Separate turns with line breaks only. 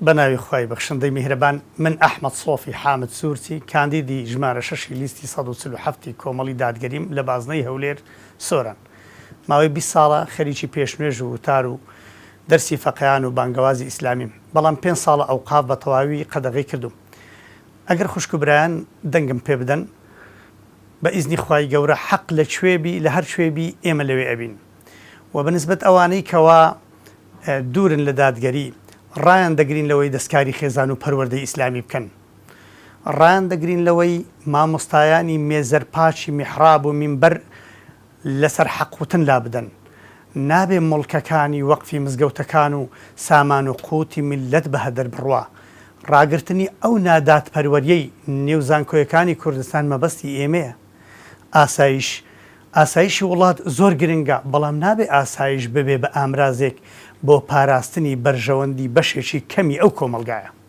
بە ناوی خوای بەخشندەی میهرەبان من ئەحمەد سۆفی حامد سوورچی کاندیدی ژمارە شەشی لیستی 147 ی کۆمەڵی دادگەریم لە بازنەی هەولێر سۆران ماوەی 20 ساڵە خەریکی پێشنوێژ و وتار و دەرسی فەقێیان و بانگەوازی ئیسلامیم بەڵام پێنج ساڵە ئەوقاف بە تەواوی قەدەغەی کردووم ئەگەر خوشک و برایان دەنگم پێ بدەن بە ئیزنی خوای گەورە حەق لە کوێ بی لە هەر کوێ بی ئێمە لەوێ ئەبین وە بە نسبەت ئەوانەی کەوا دوورن لە دادگەری ڕایان دەگرین لەوەی دەستکاری خێزان و پەروەردەی ئیسلامی بکەن ڕایان دەگرین لەوەی مامۆستایانی مێزەر پاکی میحڕاب و مینبەر لەسەر حەق وتن لابدەن. نابێ موڵکەکانی وەقفی مزگەوتەکان و سامان و قوتی میللەت بە هەدەر بڕوا. ڕاگرتنی ئەو نادادپەروەریەی نێو زانکۆیەکانی کوردستان مەبەستی ئێمەیە. ئاسایش، ئاسایشی وڵات زۆر گرنگە، بەڵام نابێ ئاسایش ببێ بە ئامرازێک بۆ پاراستنی بەرژەوەندی بەشێکی کەمی ئەو کۆمەڵگایە.